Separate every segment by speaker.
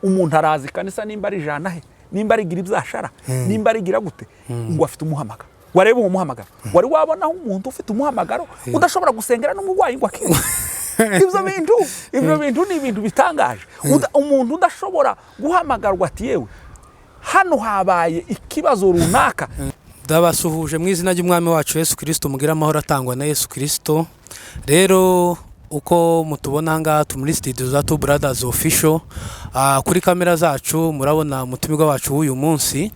Speaker 1: Umuntu araza ikanisa, nimba ari jana he, nimba arigira ibyashara, nimba arigira gute, ngo afite umuhamagaro. Wareba uwo muhamagaro, wari wabonaho umuntu ufite umuhamagaro udashobora gusengera n'umurwayi ngo akire? Ibyo bintu ni ibintu bitangaje. Umuntu udashobora guhamagarwa ati: "Yewe, hano habaye ikibazo runaka."
Speaker 2: Ndabasuhuje mu izina ry'Umwami wacu Yesu Kirisito. Mugire amahoro atangwa na Yesu Kirisito. Rero uko mutubona aha ngaha, turi muri studio za Two Brothers Official. Kuri kamera zacu murabona umutumirwa wacu w'uyu munsi,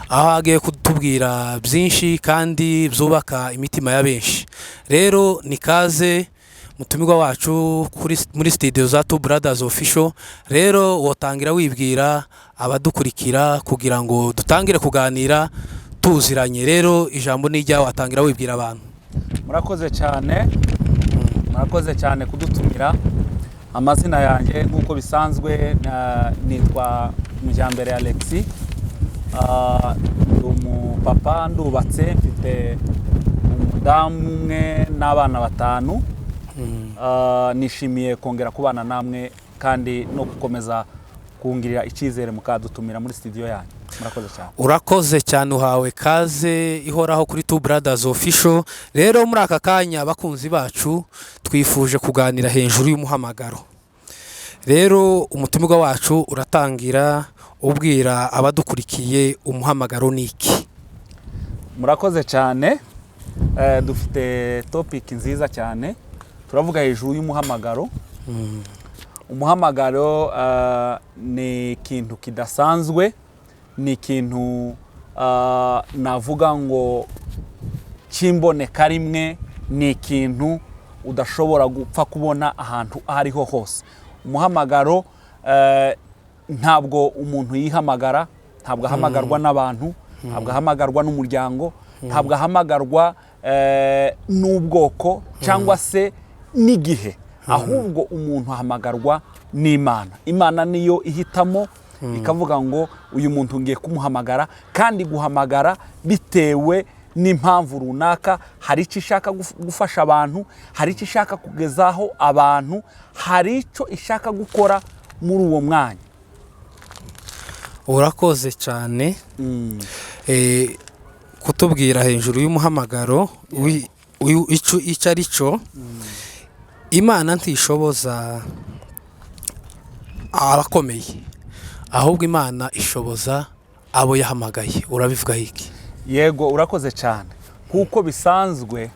Speaker 2: aho agiye kutubwira byinshi kandi byubaka imitima ya benshi. Rero ni kaze, mutumirwa wacu, muri studio za Two Brothers Official. Rero wotangira wibwira abadukurikira kugira ngo dutangire kuganira tuziranye. Rero ijambo ni iryawe, watangira wibwira abantu.
Speaker 1: Murakoze cyane, murakoze cyane kudutumira. Amazina yanjye nk'uko bisanzwe nitwa Mujyambere Alexis. Ndi umupapa, ndubatse, mfite umudamu umwe n'abana batanu. Nishimiye kongera kubana namwe kandi no gukomeza kungirira icyizere mukadutumira muri studio yanyu. Murakoze cyane.
Speaker 2: Urakoze cyane, uhawe kaze ihoraho kuri Two Brothers Official. Rero muri aka kanya, abakunzi bacu, twifuje kuganira hejuru y'umuhamagaro. Rero umutumirwa wacu uratangira ubwira abadukurikiye umuhamagaro ni iki?
Speaker 1: Murakoze cyane. Dufite topic nziza cyane, turavuga hejuru y'umuhamagaro. Umuhamagaro ni ikintu kidasanzwe, ni ikintu navuga ngo cy'imboneka rimwe, ni ikintu udashobora gupfa kubona ahantu aho ariho hose. Umuhamagaro ntabwo umuntu yihamagara, ntabwo ahamagarwa n'abantu, ntabwo ahamagarwa n'umuryango, ntabwo ahamagarwa n'ubwoko cyangwa se n'igihe, ahubwo umuntu ahamagarwa n'Imana. Imana niyo ihitamo ikavuga ngo: "Uyu muntu ngiye kumuhamagara." Kandi guhamagara bitewe n'impamvu runaka, hari icyo ishaka gufasha abantu, hari icyo ishaka kugezaho abantu, hari icyo ishaka gukora muri uwo mwanya.
Speaker 2: Urakoze cyane kutubwira hejuru y'umuhamagaro icyo ari cyo. Imana ntishoboza abakomeye, ahubwo Imana ishoboza abo yahamagaye. Urabivugaho iki?
Speaker 1: Yego, urakoze cyane. Nk'uko bisanzwe,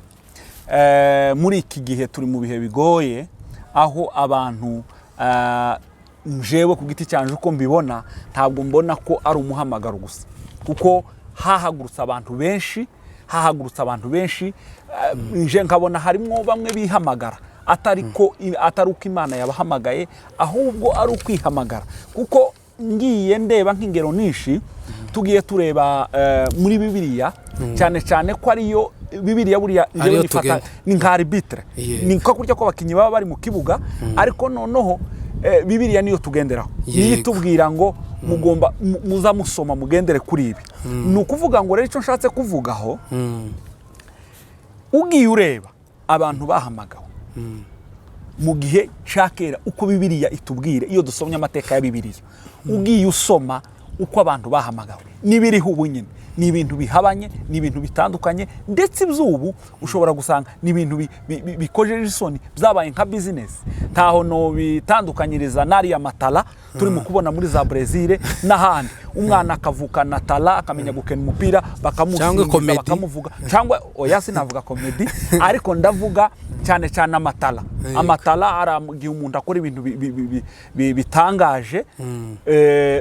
Speaker 1: muri iki gihe turi mu bihe bigoye, aho abantu njewe ku giti cyanjye uko mbibona, ntabwo mbona ko ari umuhamagaro gusa, kuko hahagurutse abantu benshi, hahagurutse abantu benshi. Nje nkabona harimo bamwe bihamagara atari ko atari uko Imana yabahamagaye, ahubwo ari ukwihamagara, kuko ngiye ndeba nk'ingero nyinshi tugiye tureba muri Bibiliya, cyane cyane ko ariyo Bibiliya buriya njyewe
Speaker 2: Ariyo
Speaker 1: nifata
Speaker 2: tugenda.
Speaker 1: ni nka arbitre, ni nka kurya ko abakinnyi baba bari mu kibuga, ariko noneho Bibiliya niyo tugenderaho, niyo itubwira ngo mugomba muza musoma mugendere kuri ibi. Ni ukuvuga ngo rero icyo nshatse kuvugaho, ugiye ureba abantu bahamagawe mu gihe cya kera, uko Bibiliya itubwira, iyo dusomye amateka ya Bibiliya, ugiye usoma uko abantu bahamagawe n'ibiriho ubu nyine, ni ibintu bihabanye, ni ibintu bitandukanye. Ndetse iby'ubu ushobora gusanga ni ibintu bikojeje isoni, byabaye nka bizinesi. Ntaho nobitandukanyiriza n'ariya matara turimo kubona muri za Brezil n'ahandi. Umwana akavukana talent, akamenya gukina umupira, bakamusingiza,
Speaker 2: Comedy.
Speaker 1: bakamuvuga. Cyangwa oya, sinavuga comedy, ariko ndavuga cyane cyane amatara. Amatara ari igihe umuntu akora ibintu bitangaje.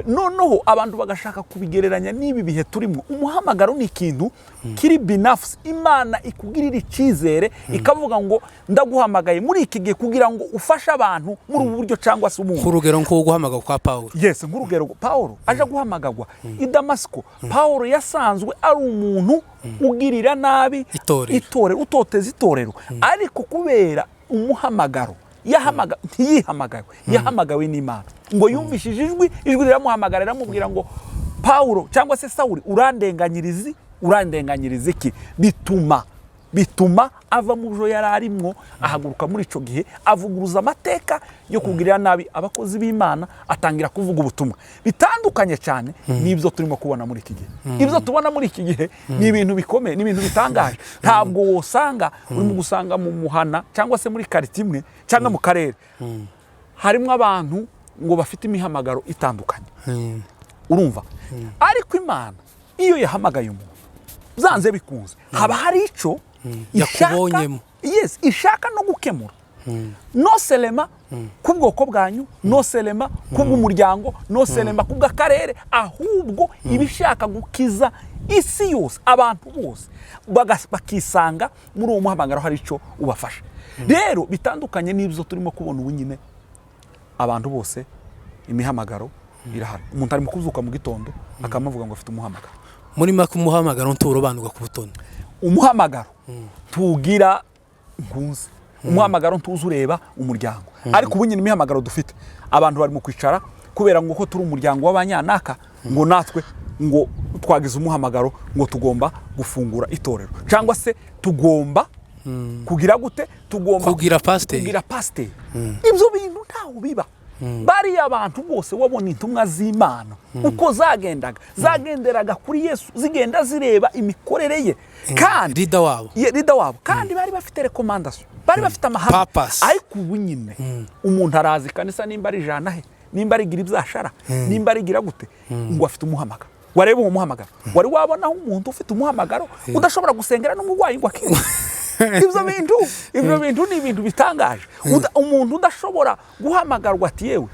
Speaker 1: Noneho abantu bagashaka kubigereranya n'ibi bihe turimo. Umuhamagaro ni ikintu kiri binafsi, Imana ikugirira icyizere ikavuga ngo: "Ndaguhamagaye muri iki gihe kugira ngo ufashe abantu muri ubu buryo cyangwa se ubundi."
Speaker 2: Nk'urugero nk'uwo guhamagara kwa Pawulo.
Speaker 1: Yes, nk'urugero Paul aje guhamagagwa i Damasiko, Paul yasanzwe ari umuntu ugirira nabi
Speaker 2: Itorero.
Speaker 1: Itorero, utoteza itorero, ariko kubera umuhamagaro ntiyihamagawe, yahamagawe n'Imana. Ngo yumvishije ijwi, ijwi riramuhamagara, riramubwira ngo: "Pawulo cyangwa se Sawuli, urandenganyiriza iki?" Bituma Bituma ava mu byo yari arimwo, ahaguruka muri icyo gihe, avuguruza amateka yo kugirira nabi abakozi b'Imana, atangira kuvuga ubutumwa bitandukanye cyane n'ibyo turimo kubona muri iki gihe. Ibyo tubona muri iki gihe ni ibintu bikomeye, ni ibintu bitangaje. Ntabwo wosanga urimo gusanga mu muhana cyangwa se muri karitsiye imwe cyangwa mu karere harimo abantu ngo bafite imihamagaro itandukanye. Urumva, ariko Imana iyo yahamagaye umuntu, byanze bikunze haba hari icyo ishaka.
Speaker 2: Yakubonyemo.
Speaker 1: Yes, ishaka no gukemura, non seulement ku bwoko bwanyu, non seulement kubw'umuryango, non seulement kubw'akarere, ahubwo iba ishaka gukiza isi yose, abantu bose bakisanga muri uwo muhamagaro, hari icyo ubafasha. Rero bitandukanye n'ibyo turimo kubona ubu nyine, abantu bose imihamagaro irahari. Umuntu arimo kuzuka mu gitondo akamuvuga ngo afite umuhamagaro.
Speaker 2: Muri make, umuhamagaro nturobanurwa ku butoni.
Speaker 1: Umuhamagaro tugira nkunze, umuhamagaro ntuzi ureba umuryango. Ariko ubu nyine imihamagaro dufite, abantu bari mu kwicara kubera ngo ko turi umuryango w'abanyanaka, ngo natwe ngo twagize umuhamagaro, ngo tugomba gufungura itorero, cyangwa se tugomba kugira gute, tugomba
Speaker 2: Kugira pasiteri.
Speaker 1: Kugira pasiteri. Ibyo bintu ntaho biba. Bariya abantu bose wabona, intumwa z'Imana uko zagendaga, zagenderaga kuri Yesu, zigenda zireba imikorere ye kandi
Speaker 2: Leader wabo.
Speaker 1: Leader wabo, kandi bari bafite recommandation, bari bafite amahame.
Speaker 2: Purpose.
Speaker 1: Ariko ubu nyine umuntu araza ikanisa, nimba ari jana he, nimba arigira ibyashara, nimba arigira gute, ngo afite umuhamagaro. Wareba uwo muhamagaro, wari wabonaho umuntu ufite umuhamagaro udashobora gusengera n'umurwayi ngo akire? Ibyo bintu ni ibintu bitangaje. Umuntu udashobora guhamagarwa ati: "Yewe,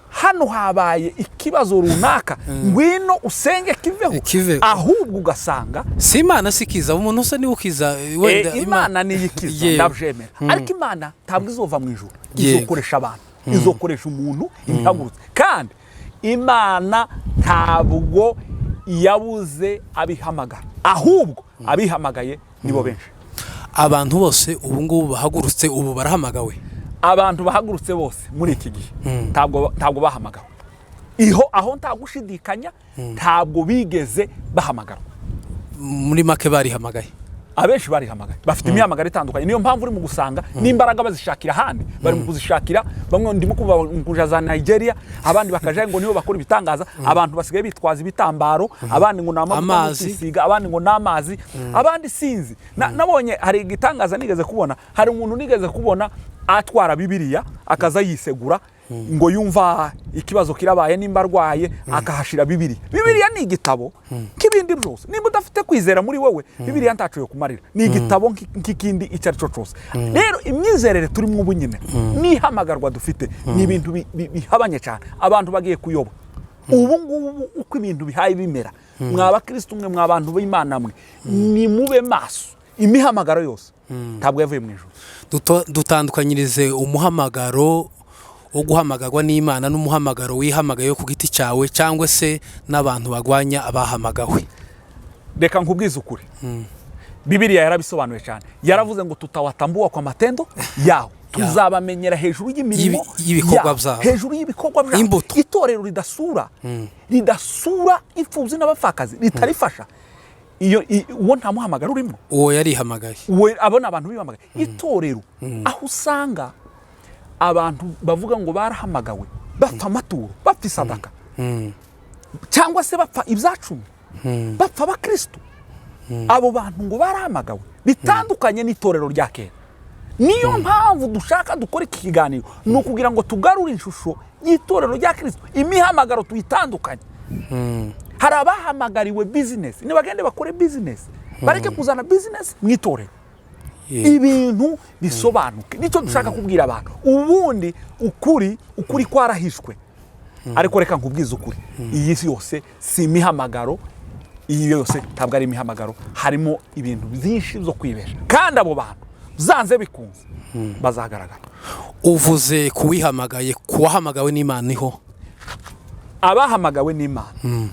Speaker 1: hano habaye ikibazo runaka, ngwino usenge kiveho."
Speaker 2: Kiveho.
Speaker 1: Ahubwo ugasanga
Speaker 2: Si Imana si ikiza umuntu, usa niwe ukiza wenda.
Speaker 1: Imana niyo ikiza. Ndabyemera, ariko Imana ntabwo izova mu ijuru. Izokoresha abantu, izokoresha umuntu imihagurutse. Kandi Imana ntabwo yabuze abihamagara, ahubwo abihamagaye nibo benshi.
Speaker 2: Abantu bose ubu ngubu bahagurutse ubu barahamagawe?
Speaker 1: Abantu bahagurutse bose muri iki gihe ntabwo bahamagawe. Iho aho nta gushidikanya, ntabwo bigeze bahamagarwa.
Speaker 2: Muri make barihamagaye.
Speaker 1: Abenshi barihamagaye, bafite imihamagaro itandukanye. Niyo mpamvu uri mu gusanga n'imbaraga bazishakira ahandi, bari mu kuzishakira. Bamwe ndimo kuva mu kuja za Nigeria, abandi bakaja ngo nibo bakora ibitangaza. Abantu basigaye bitwaza ibitambaro, abandi ngo ni amavuta yo
Speaker 2: Amazi.
Speaker 1: kwisiga, abandi ngo ni amazi, abandi sinzi. Nabonye hari igitangaza nigeze kubona, hari umuntu nigeze kubona atwara Bibiliya, akaza yisegura ngo yumva ikibazo kirabaye, nimba arwaye akahashira Bibiliya. Bibiliya ni igitabo nk'ibindi byose. Nimba udafite kwizera muri wowe, Bibiliya ntaco yo kumarira. Ni igitabo nk'ikindi icyo ari cyo cyose. Rero imyizerere turimo ubu nyine n'ihamagarwa dufite ni ibintu bihabanye cyane. Abantu bagiye kuyoba ubu ngubu uko ibintu bihaye bimera. Mwa bakristo mwe, mwa bantu b'Imana mwe, nimube maso. Imihamagaro yose ntabwo yavuye mu ijuru.
Speaker 2: Dutandukanyirize umuhamagaro wo guhamagarwa n'Imana n'umuhamagaro wihamagaye ku giti cyawe cyangwa se n'abantu bagwanya abahamagawe.
Speaker 1: Reka nkubwize ukuri, Bibiliya yarabisobanuye cyane. Yaravuze ngo "Tutawatambua kwa matendo yao", tuzabamenyera hejuru y'imirimo
Speaker 2: Y'ibikorwa
Speaker 1: yabo,
Speaker 2: byabo.
Speaker 1: hejuru y'ibikorwa byabo.
Speaker 2: Imbuto.
Speaker 1: Itorero ridasura imfubyi n'abapfakazi, ritarifasha, iyo uwo nta muhamagaro urimo.
Speaker 2: Uwo yarihamagaye.
Speaker 1: We abo ni abantu bihamagaye. Itorero aho usanga abantu bavuga ngo barahamagawe bapfa amaturo, bapfa isadaka, cyangwa se bapfa ibyacumi, bapfa abakristo, abo bantu ngo barahamagawe, bitandukanye n'itorero rya kera. Niyo mpamvu dushaka dukora iki kiganiro, ni ukugira ngo tugarure ishusho y'itorero rya Kirisito, imihamagaro tuyitandukanye. Hari abahamagariwe bizinesi, nibagende bakore bizinesi, bareke kuzana bizinesi mu itorero. Ibintu bisobanuke, nicyo dushaka kubwira abantu. Ubundi ukuri kwarahishwe, ariko reka nkubwize ukuri: iyi si yose si imihamagaro, iyi yose ntabwo ari imihamagaro. Harimo ibintu byinshi byo kwibesha, kandi abo bantu byanze bikunze bazagaragara.
Speaker 2: Uvuze kuwihamagaye, kuwahamagawe n'Imana niho.
Speaker 1: Abahamagawe n'Imana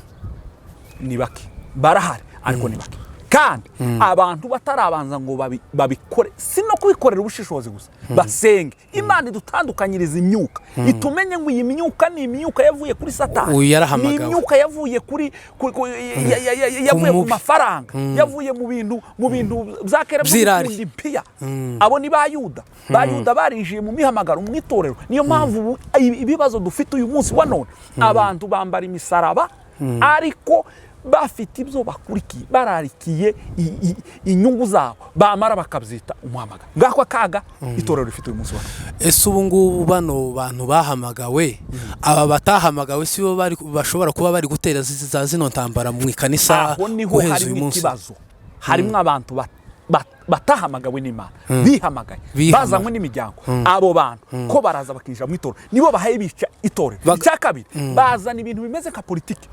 Speaker 1: ni bake, barahari ariko ni bake. Kandi abantu batarabanza ngo babikore, si no kubikorera ubushishozi gusa, basenge Imana idutandukanyiriza imyuka, itumenye ngo iyi myuka ni imyuka yavuye kuri Satani,
Speaker 2: Uyu yarahamagawe.
Speaker 1: ni imyuka yavuye kuri yavuye ku
Speaker 2: mubi.
Speaker 1: mafaranga, yavuye mu bintu bya kera byo
Speaker 2: By'irari.
Speaker 1: gukunda impiya. Abo ni ba Yuda. Ba Yuda barinjiye mu mihamagaro, mu itorero. Niyo mpamvu ubu ibibazo dufite uyu munsi wa none, abantu bambara imisaraba ariko bafite ibyo bakurikiye, bararikiye inyungu zabo, bamara bakabyita umuhamagaro. Ngako akaga itorero rifite uyu munsi wa none.
Speaker 2: Ese ubu ngubu bano bantu bahamagawe, aba batahamagawe si bo bashobora kuba bari gutera za zino ntambara mu ikanisa
Speaker 1: Aho niho
Speaker 2: guheza uyu
Speaker 1: harimo
Speaker 2: munsi?
Speaker 1: ikibazo. Harimo abantu batahamagawe n'Imana, bihamagaye,
Speaker 2: Bihamagaye.
Speaker 1: bazanywe n'imiryango. Abo bantu ko baraza bakinjira mu itorero, nibo bahaye bica itorero. Icya kabiri, bazana ibintu bimeze nka politiki.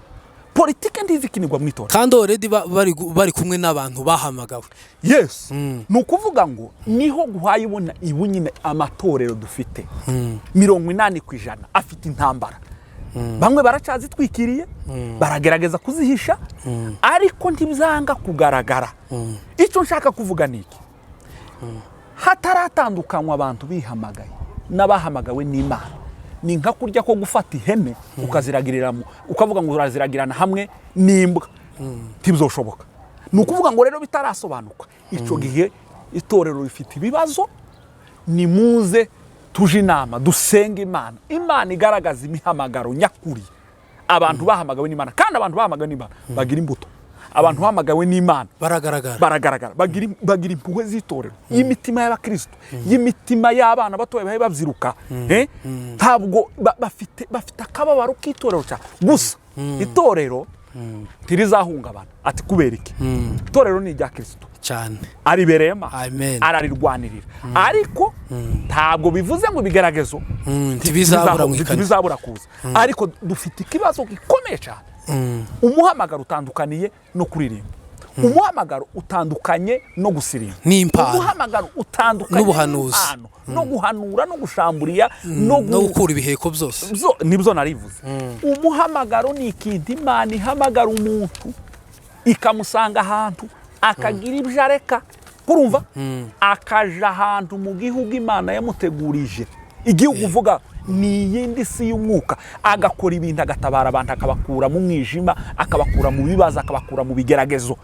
Speaker 1: Politiki ntizikinirwa mu itorero.
Speaker 2: Kandi already bari kumwe n'abantu bahamagawe.
Speaker 1: Yes, ni ukuvuga ngo niho guhaye ubona ibu nyine amatorero dufite 80% afite intambara. Bamwe baracyazitwikiriye, baragerageza kuzihisha, ariko ntibyanga kugaragara. Icyo nshaka kuvuga ni iki: hataratandukanywa abantu bihamagaye n'abahamagawe n'Imana, ni nka kurya ko gufata ihene ukaziragirira ukavuga ngo uraziragirana hamwe n'imbwa, ntibizoshoboka. Ni ukuvuga ngo rero bitarasobanuka, icyo gihe itorero rifite ibibazo. Nimuze tuje inama, dusenge Imana, Imana igaragaza imihamagaro nyakuri, abantu bahamagawe n'Imana. Kandi abantu bahamagawe n'Imana bagira imbuto. Abantu bahamagawe n'Imana
Speaker 2: baragaragara.
Speaker 1: Baragaragara, bagira impuhwe z'itorero, y'imitima y'abakristo, y'imitima y'abana batoya bahe babyiruka. Ntabwo bafite akababaro k'itorero cyane gusa. Itorero ntirizahungabana. Ati kubera iki? Itorero ni irya Kristo,
Speaker 2: cyane.
Speaker 1: aribereyemo,
Speaker 2: Amen.
Speaker 1: ararirwanirira, ariko ntabwo bivuze ngo ibigeragezo
Speaker 2: Ntibizabura mu ikanisa.
Speaker 1: ntibizabura kuza. Ariko dufite ikibazo gikomeye cyane. Umuhamagaro utandukaniye no kuririmba, umuhamagaro utandukanye no gusirimba,
Speaker 2: N'impano.
Speaker 1: umuhamagaro utandukanye
Speaker 2: N'ubuhanuzi.
Speaker 1: n'impano, no guhanura, no gushamburiya, no
Speaker 2: no gukura ibiheko byose.
Speaker 1: Nibyo narivuze. Umuhamagaro ni ikintu Imana ihamagara umuntu, ikamusanga ahantu, akagira ibyo areka, kurumva, akaja ahantu mu gihugu Imana yamutegurije. Igihugu uvuga ni iyindi si y'umwuka. Agakora ibintu, agatabara abantu, akabakura mu mwijima, akabakura mu bibazo, akabakura mu bigeragezo,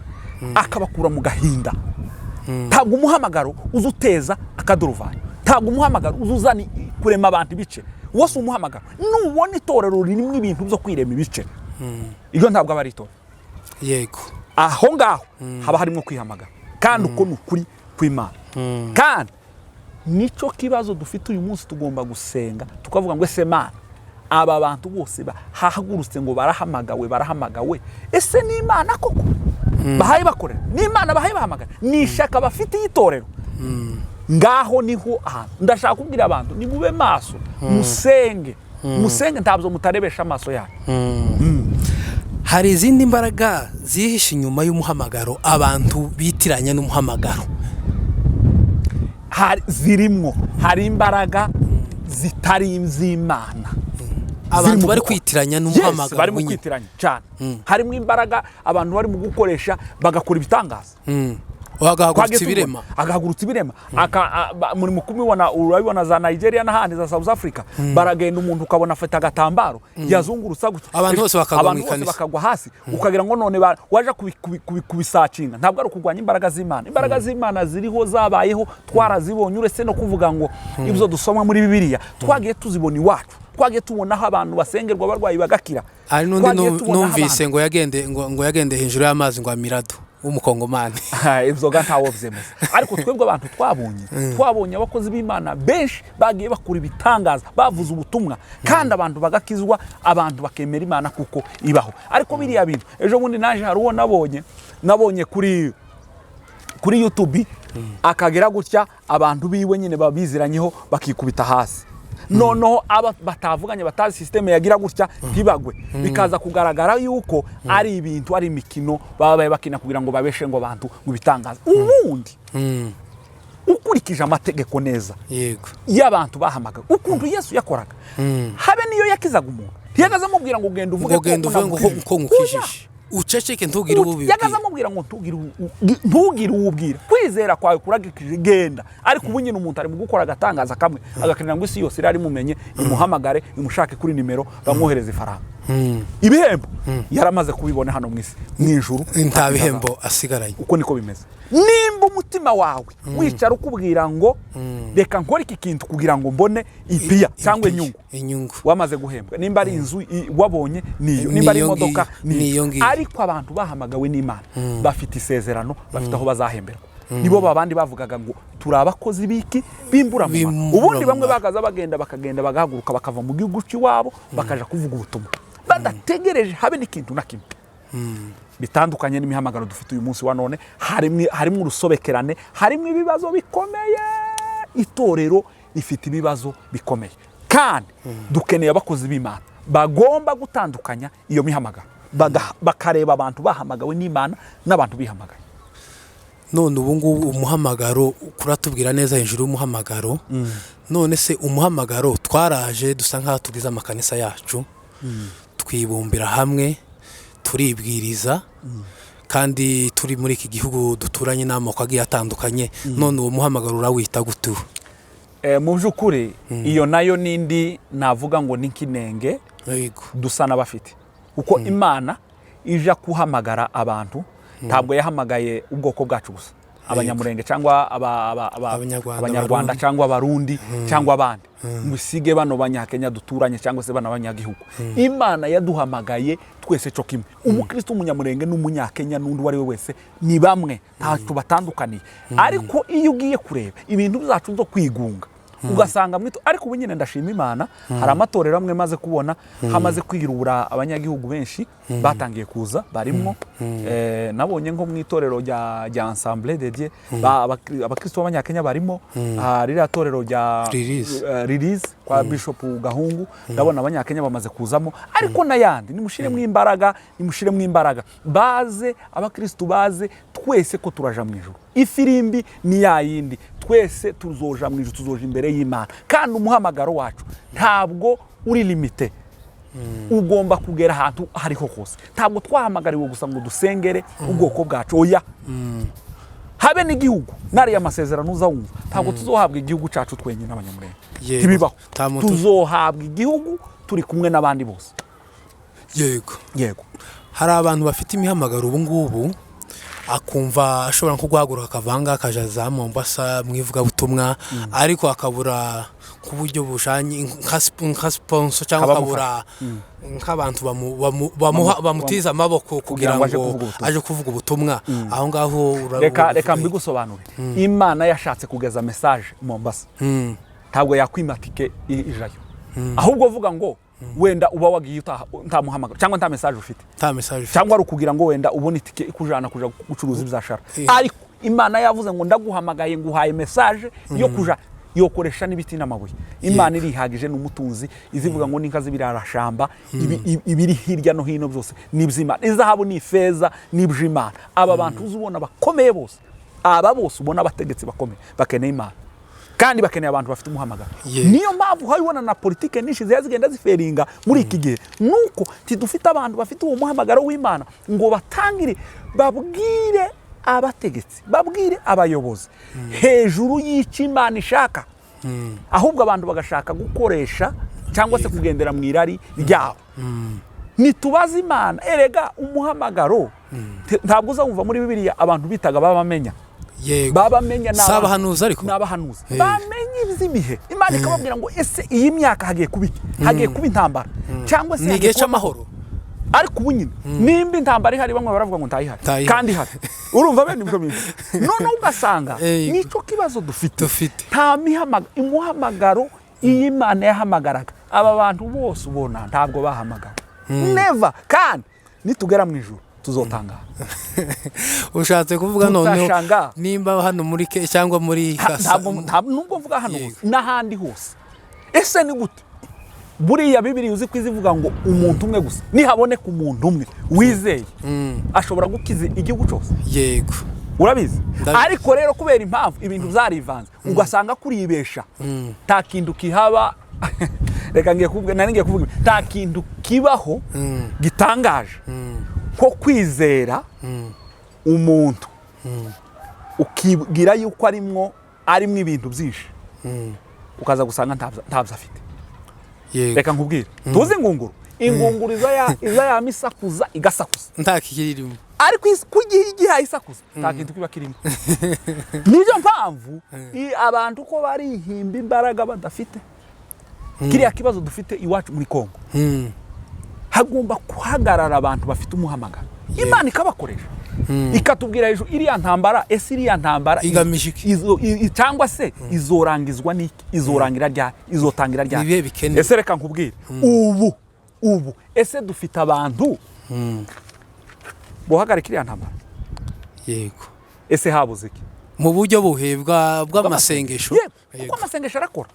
Speaker 1: akabakura mu gahinda. Ntabwo umuhamagaro uza uteza akaduruvayo, ntabwo umuhamagaro uza uzana kurema abantu ibice. Wose umuhamagaro, nubona itorero ririmo ibintu byo kwirema ibice, iryo ntabwo aba ari itorero. Aho ngaho haba harimo kwihamagara. Kandi uko ni ukuri kw'Imana, kandi nicyo kibazo dufite uyu munsi. Tugomba gusenga tukavuga ngo: "Ese Mana, aba bantu bose bahagurutse ngo barahamagawe, barahamagawe, ese ni Imana koko bahaye bakorera? Ni Imana bahaye bahamagara? Ni ishyaka bafitiye itorero?" Ngaho niho ahantu ndashaka kubwira abantu: nimube maso, musenge, musenge, ntabwo mutarebesha amaso yanyu.
Speaker 2: Hari izindi mbaraga zihishe inyuma y'umuhamagaro abantu bitiranya n'umuhamagaro?
Speaker 1: Zirimwo, hari imbaraga zitari iz'Imana
Speaker 2: Abantu
Speaker 1: ziri mu
Speaker 2: bari
Speaker 1: gukora.
Speaker 2: kwitiranya
Speaker 1: Yes,
Speaker 2: n'umuhamagaro
Speaker 1: bari mu
Speaker 2: w'inyuma.
Speaker 1: kwitiranya cyane. Harimo imbaraga abantu bari mu gukoresha bagakora ibitangaza.
Speaker 2: Bagahagurutsa
Speaker 1: Twagiye
Speaker 2: ibirema.
Speaker 1: tubibona. Agahagurutsa ibirema. Muri mu kubibona, urabibona za Nigeria n'ahandi za South Africa, baragenda, umuntu ukabona afite agatambaro yazungurutsa gutya.
Speaker 2: Abantu bose bakagwa mu
Speaker 1: Abantu bose
Speaker 2: ikanisa.
Speaker 1: bakagwa hasi, ukagira ngo none waje kubisacinga. Ntabwo ari ukurwanya imbaraga z'Imana. Imbaraga z'Imana ziriho, zabayeho, twarazibonye. Uretse no kuvuga ngo ibyo dusoma muri Bibiliya, twagiye tuzibona iwacu, twagiye tubona aho abantu basengerwa, abarwayi bagakira.
Speaker 2: Hari n'undi
Speaker 1: Twagiye tubona aho
Speaker 2: numvise ngo yagendeye hejuru y'amazi, ngo amirado w'umukongomani.
Speaker 1: Inzoga ntawo byemeza, ariko twebwe abantu twabonye abakozi b'Imana benshi bagiye bakora ibitangaza, bavuze ubutumwa kandi abantu bagakizwa, abantu bakemera Imana kuko ibaho. Ariko biriya bintu, ejo bundi naje hari uwo nabonye kuri YouTube, akagera gutya, abantu biwe nyine babiziranyeho bakikubita hasi, noneho aba batavuganye, batazi système, yagira gutya ntibagwe. Bikaza kugaragara yuko ari ibintu, ari imikino baba baye bakina kugira ngo babeshe ngo abantu mu bitangaza. Ubundi ukurikije amategeko neza y'abantu bahamagawe, ukuntu Yesu yakoraga, habe niyo yakizaga umuntu, ntiyagaze amubwira ngo genda uvuge
Speaker 2: Ngo genda uvuge ngo
Speaker 1: namukijije.
Speaker 2: ko ngukijije. Uceceke, ntugire uwo
Speaker 1: Yagaza
Speaker 2: ubibwira.
Speaker 1: amubwira ngo ntugire uwo ubwira, kwizera kwawe kuragikije, genda. Ariko ubu nyine umuntu ari mu gukora agatangaza kamwe, agakenera ngo isi yose irari imumenye, imuhamagare, imushake kuri nimero, bamwohereza ifaranga. Ibihembo yaramaze kubibona hano mu isi, mu ijuru
Speaker 2: nta bihembo asigaranye.
Speaker 1: Uko niko bimeze. Nimba umutima wawe wicara ukubwira ngo reka nkore iki kintu kugira ngo mbone ipiya cyangwa inyungu,
Speaker 2: inyungu,
Speaker 1: wamaze guhembwa. Nimba ari inzu wabonye niyo, nimba ari
Speaker 2: Niyo
Speaker 1: imodoka
Speaker 2: ngiyo, niyo ngiyo.
Speaker 1: Ariko abantu bahamagawe n'Imana bafite isezerano, bafite aho bazahemberwa. Nibo babandi bavugaga ngo turi abakozi b'iki? B'imburamumaro.
Speaker 2: B'imburamumaro.
Speaker 1: Ubundi bamwe bakaza bagenda, bakagenda, bagahaguruka, bakava mu gihugu cy'iwabo, bakaja kuvuga ubutumwa badategereje habe n'ikintu na kimwe. Bitandukanye n'imihamagaro dufite uyu munsi wa none. Harimo urusobekerane, harimo ibibazo bikomeye. Itorero rifite ibibazo bikomeye, kandi dukeneye abakozi b'Imana bagomba gutandukanya iyo mihamagaro, bakareba abantu bahamagawe n'Imana n'abantu bihamagaye.
Speaker 2: None ubu ngubu umuhamagaro, kuratubwira neza hejuru y'umuhamagaro. None se umuhamagaro, twaraje dusa nk'aho tugize amakanisa yacu, twibumbira hamwe, turibwiriza, kandi turi muri iki gihugu duturanye n'amoko agiye atandukanye. None uwo muhamagaro urawita gute ubu?
Speaker 1: Mu by'ukuri iyo nayo n'indi navuga ngo ni nk'inenge dusa n'abafite, kuko Imana ija guhamagara abantu ntabwo yahamagaye ubwoko bwacu gusa, Abanyamurenge cyangwa
Speaker 2: Abanyarwanda,
Speaker 1: Abanyarwanda
Speaker 2: Abarundi.
Speaker 1: cyangwa Abarundi cyangwa abandi, ngo isige bano Banyakenya duturanye cyangwa se bano abanyagihugu. Imana yaduhamagaye twese cyo kimwe. Umukristo w'Umunyamurenge n'Umunyakenya n'undi uwo ari we wese ni bamwe, ntacyo batandukaniye. Ariko iyo ugiye kureba ibintu byacu byo kwigunga, ugasanga mwito. Ariko ubu nyine ndashima Imana, hari amatorero amwe maze kubona hamaze kwirura, abanyagihugu benshi batangiye kuza barimwo. Nabonye nko mu itorero rya Ensemble de Dieu, abakristo b'Abanyakenya barimo. Ririya torero rya
Speaker 2: Release.
Speaker 1: Release kwa Bishop Gahungu, ndabona Abanyakenya bamaze kuzamo. Ariko n'ayandi nimushiremo imbaraga, nimushiremo imbaraga, baze abakristo, baze twese, ko turaja mu ijuru. Ifirimbi ni ya yindi, twese tuzoja mu ijuru, tuzoja imbere y'Imana. Kandi umuhamagaro wacu ntabwo uri limité, ugomba kugera ahantu hariho hose. Ntabwo twahamagariwe gusa ngo dusengere ubwoko bwacu, oya, habe n'igihugu. Nariya masezerano uza wumva, ntabwo tuzohabwa igihugu cyacu twenyine Abanyamurenge. Ntibibaho.
Speaker 2: Nta muntu-
Speaker 1: Tuzohabwa igihugu turi kumwe n'abandi bose. Yego.
Speaker 2: Hari abantu bafite imihamagaro ubu ngubu, akumva ashobora nko guhaguruka akava aha ngaha akaja za Mombasa mu ivugabutumwa, ariko akabura nk'uburyo bujanye nka sponsor cyangwa
Speaker 1: Abamufasha.
Speaker 2: akabura nk'abantu bamutiza amaboko kugira
Speaker 1: ngo aje
Speaker 2: ngo
Speaker 1: kuvuga ubutumwa.
Speaker 2: aje kuvuga ubutumwa aho ngaho.
Speaker 1: Reka reka
Speaker 2: uravuga iki?
Speaker 1: Mbigusobanure. Imana yashatse kugeza message Mombasa, ntabwo yakwima tike ijayo. Ahubwo vuga ngo wenda uba wagiye utaha nta muhamagaro cyangwa nta message ufite,
Speaker 2: nta message ufite.
Speaker 1: Cyangwa ari ukugira ngo wenda ubone itike ikujana kuja gucuruza ibyashara. Ariko Imana yavuze ngo ndaguhamagaye, nguhaye message yo kuja, yokoresha n'ibiti n'amabuye. Imana irihagije n'umutunzi. Izivuga ngo n'inka z'ibirarashamba, ibiri hirya no hino byose n'iby'Imana, izahabu n'ifeza n'iby'Imana. Aba bantu uzi ubona bakomeye bose, aba bose ubona abategetsi bakomeye, bakeneye Imana kandi bakeneye abantu bafite umuhamagaro. Niyo mpamvu habibona na politike nyinshi ziba zigenda ziferinga muri iki gihe, nuko tidufite abantu bafite uwo muhamagaro w'Imana ngo batangire babwire abategetsi, babwire abayobozi hejuru y'icyo Imana ishaka. Ahubwo abantu bagashaka gukoresha cyangwa se kugendera mu irari ryabo. Ntitubaze Imana. Erega umuhamagaro, ntabwo uzawumva muri Bibiliya abantu bitaga babamenya. Babamenya
Speaker 2: Si abahanuzi ariko?
Speaker 1: Ni abahanuzi bamenye iby'ibihe. Imana ikababwira ngo ese iyi myaka hagiye kuba iki? Hagiye kuba intambara cyangwa se
Speaker 2: Ni
Speaker 1: hagiye
Speaker 2: igihe
Speaker 1: kuba
Speaker 2: cy'amahoro.
Speaker 1: Ariko ubu nyine nimba intambara ihari, bamwe baravuga ngo ntayihari
Speaker 2: Ntayihari.
Speaker 1: kandi ihari. Urumva bene ibyo bintu, noneho ugasanga nicyo kibazo dufite.
Speaker 2: Dufite.
Speaker 1: Nta umuhamagaro. Iyo Imana yahamagaraga aba bantu bose ubona, ntabwo bahamagawe, never. Kandi nitugera mu ijuru tuzotangara.
Speaker 2: Ushatse kuvuga noneho
Speaker 1: Tutashanga.
Speaker 2: nimba hano muri ke cyangwa muri
Speaker 1: Ntabwo nubwo mvuga hano hose n'ahandi hose. Ese ni gute buriya Bibiri uzi ko izivuga ngo umuntu umwe gusa, nihaboneka umuntu umwe wizeye, ashobora gukiza igihugu cyose? Urabizi.
Speaker 2: Ndabizi.
Speaker 1: Ariko rero kubera impamvu ibintu byarivanze, ugasanga kuribesha nta kintu kihaba. Reka ngiye kuvuga, nari ngiye kuvuga ibi. Nta kintu kibaho gitangaje. Nko kwizera umuntu ukibwira yuko arimwo ibintu byinshi, ukaza gusanga ntabyo afite. Reka nkubwire, tuzi ingunguru. Ingunguru iza yama isakuza, igasakuza.
Speaker 2: Nta kikirimo.
Speaker 1: Ariko ku gihe igihaye isakuza, nta kintu kiba kirimo. Niyo mpamvu abantu ko barihimba imbaraga badafite. Kiriya kibazo dufite iwacu muri Kongo, hagomba guhagarara abantu bafite umuhamagaro, Imana ikabakoresha, ikatubwira hejuru iriya ntambara. Ese iriya ntambara
Speaker 2: Igamije iki?
Speaker 1: Cyangwa se izorangizwa n'iki? Izorangira ryari? Izotangira ryari?
Speaker 2: Ibihe bikenewe.
Speaker 1: Ese reka nkubwire, ubu ese dufite abantu bohagarika iriya ntambara? Ese habuze iki?
Speaker 2: Mu buryo buhe bw'amasengesho?
Speaker 1: Yego, kuko amasengesho arakora.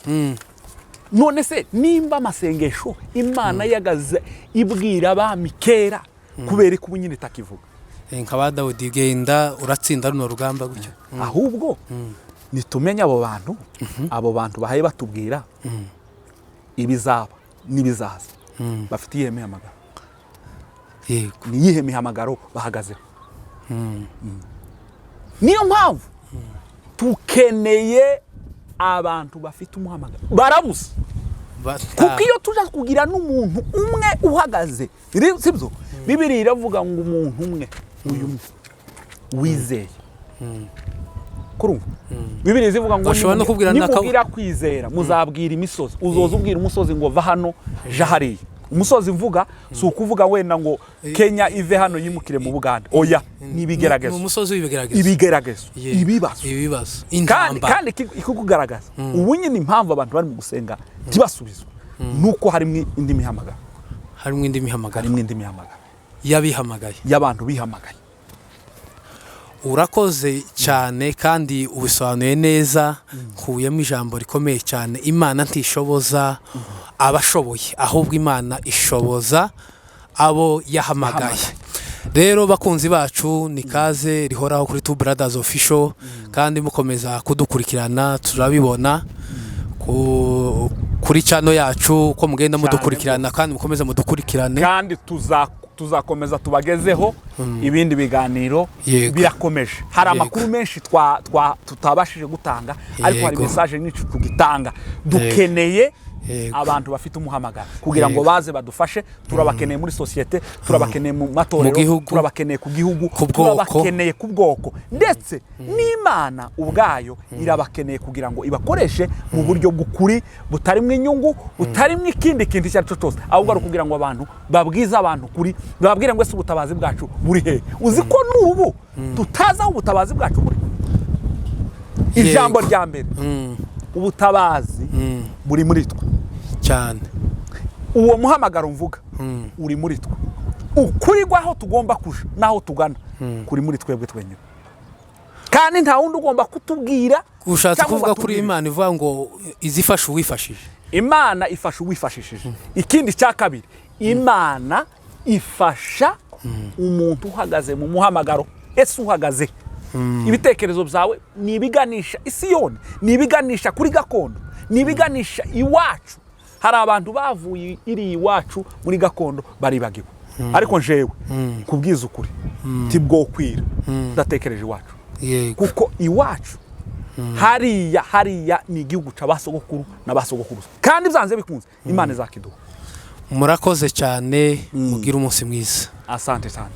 Speaker 1: None se nimba amasengesho Imana yagaze ibwira abami kera, kubera ko ubu nyine itakivuga?
Speaker 2: Nka ba Dawudi, genda uratsinda runo rugamba gutyo.
Speaker 1: Ahubwo nitumenye abo bantu bahaye batubwira ibizaba n'ibizaza, bafite iyihe mihamagaro? Ni iyihe mihamagaro bahagazeho? Niyo mpamvu tukeneye abantu bafite umuhamagaro, barabuze. Kuko iyo tuja kugira n'umuntu umwe uhagaze, sibyo? Bibiri iravuga ngo umuntu umwe, uyu umwe wizeye, kurumva Bibiri zivuga ngo
Speaker 2: Bashobora no kubwira
Speaker 1: nimubwira kwizera, muzabwira imisozi. Uzoza ubwira umusozi ngo va hano ja hariya. Umusozi mvuga si ukuvuga wenda ngo Kenya ive hano yimukire mu Buganda, oya, ni
Speaker 2: Ni
Speaker 1: ibigeragezo.
Speaker 2: umusozi w'ibigeragezo.
Speaker 1: Ibigeragezo, ibibazo.
Speaker 2: Ibibazo.
Speaker 1: Kandi
Speaker 2: Intambara.
Speaker 1: kandi ikikugaragaza ubu nyine, impamvu abantu bari mu gusenga ntibasubizwe, nuko harimo indi mihamagaro.
Speaker 2: Harimo indi mihamagaro.
Speaker 1: Harimo indi mihamagaro.
Speaker 2: Y'abihamagaye.
Speaker 1: Y'abantu bihamagaye.
Speaker 2: Urakoze cyane kandi ubisobanuye neza. Nkuyemo ijambo rikomeye cyane: Imana ntishoboza abashoboye, ahubwo Imana ishoboza abo yahamagaye. Rero bakunzi bacu, ni kaze rihoraho kuri Two Brothers Official, kandi mukomeza kudukurikirana. Turabibona kuri channel yacu ko mugenda mudukurikirana, kandi mukomeze mudukurikirane.
Speaker 1: Kandi tuzakomeza tubagezeho ibindi biganiro. Birakomeje, hari amakuru menshi tutabashije gutanga, ariko hari message nyinshi tugitanga. Dukeneye abantu bafite umuhamagaro kugira ngo baze badufashe. Turabakeneye muri sosiyete, turabakeneye mu matorero,
Speaker 2: Mu gihugu.
Speaker 1: turabakeneye ku gihugu,
Speaker 2: Ku bwoko.
Speaker 1: turabakeneye ku bwoko, ndetse n'Imana ubwayo irabakeneye kugira ngo ibakoreshe mu buryo bw'ukuri, butarimo inyungu, butarimo ikindi kintu icyo ari cyo cyose, ahubwo ari ukugira ngo abantu babwize abantu kuri, bababwire ngo ese ubutabazi bwacu buri hehe? Uzi ko n'ubu tutazi aho ubutabazi bwacu buri? Ijambo rya mbere, ubutabazi buri muri twe. Uwo muhamagaro mvuga uri muri twe. Ukuri rw'aho tugomba kuja n'aho tugana kuri muri twebwe twenyine, kandi nta wundi ugomba kutubwira
Speaker 2: Ushatse
Speaker 1: cyangwa ngo
Speaker 2: kuvuga kuri
Speaker 1: atubwire.
Speaker 2: Imana ivuga ngo izifasha uwifashije.
Speaker 1: Imana ifasha uwifashishije. Ikindi cya kabiri, Imana ifasha umuntu uhagaze mu muhamagaro. Ese uhagaze, ibitekerezo byawe ni ibiganisha Isiyoni, ni ibiganisha kuri gakondo, ni ibiganisha iwacu? Hari abantu bavuye iri iwacu muri gakondo baribagiwe, ariko njewe kubwiza ukuri tibwokwira ndatekereje iwacu, kuko iwacu hariya ni igihugu cya ba sogokuru na ba sogokuruza, kandi byanze bikunze Imana izakiduha.
Speaker 2: Murakoze cyane, mugire umunsi mwiza.
Speaker 1: Asante sana.